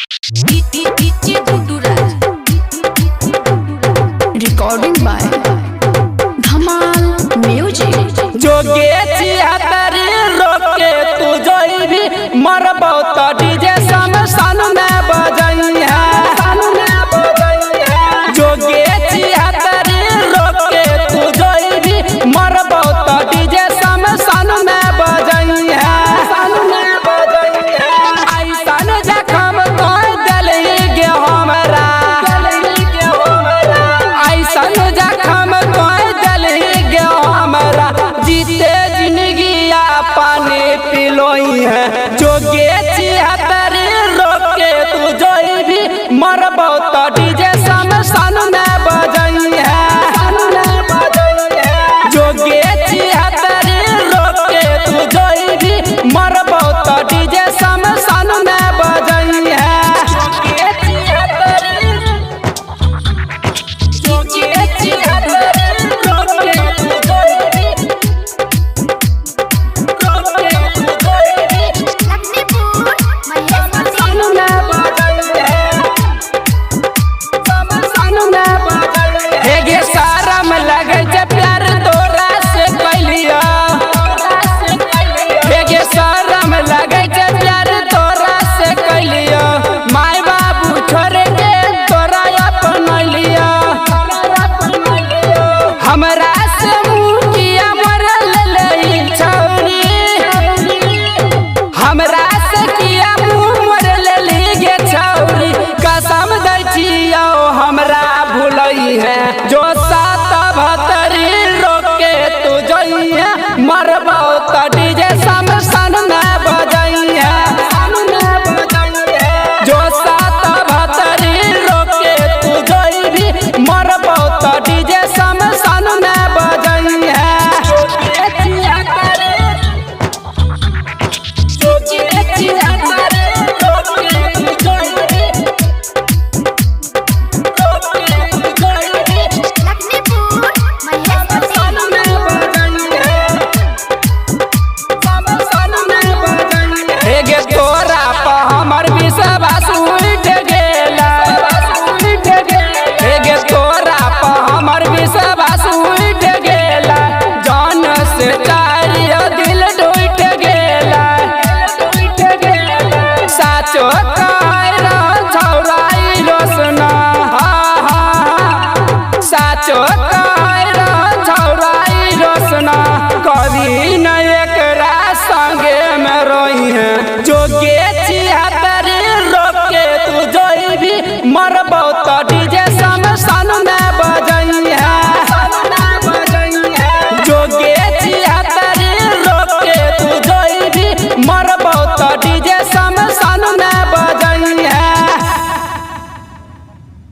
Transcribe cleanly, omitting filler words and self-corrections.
DJ Guddu Raj. Recording by Dhamal music. जोगे छिहत्तरी रोके तू जोइबी मरबौ त डीजे शमशान में बजैहा। जोगे छिहत्तरी रोके तू जोइबी मरबौ त डीजे शमशान में बजैहा। ऐसन जखम तोय देलही गे हमरा, ऐसन जखम तोय देलही गे हमरा, जीते जिंदगी पानी पिलोई है। जोगे छिहत्तरी रोके तू जोइबी मरबौ त डीजे शमशान में बजैहा। जोगे छिहत्तरी रोके तू जोइबी मरबौ त डीजे शमशान में बजैहा। जोगे छिहत्तरी रोके तू जोइबी, रोके तू जोइबी, लखनीपुर महेशपुर। हे गे शरम लगे छै प्यार तोरा से कैलिया, हे गे शरम लगे छै प्यार तोरा से कैलिया, माय बाबू छोड़ के तोरा अपनैलिया। हमरा से मुखिया मरल लई छौरी, हमरा से किया मुँह मरल ली गे छौरी, कसम दै छियौ हमरा भुलई है। जो सात भतरी रोके तू जइहे मरबौ त डीजे शमशान में बजइहे। जो सात भतरी रोके तू जइबी मरबौ त डीजे शमशान में बजइहे। लखनीपुर महेशपुर। हे गे तोरा पर हमर विश्वास उठ गेला, हे गे तोरा पर हमर विश्वास उठ गेला, जान से चारियो दिल टूट गेला। साचो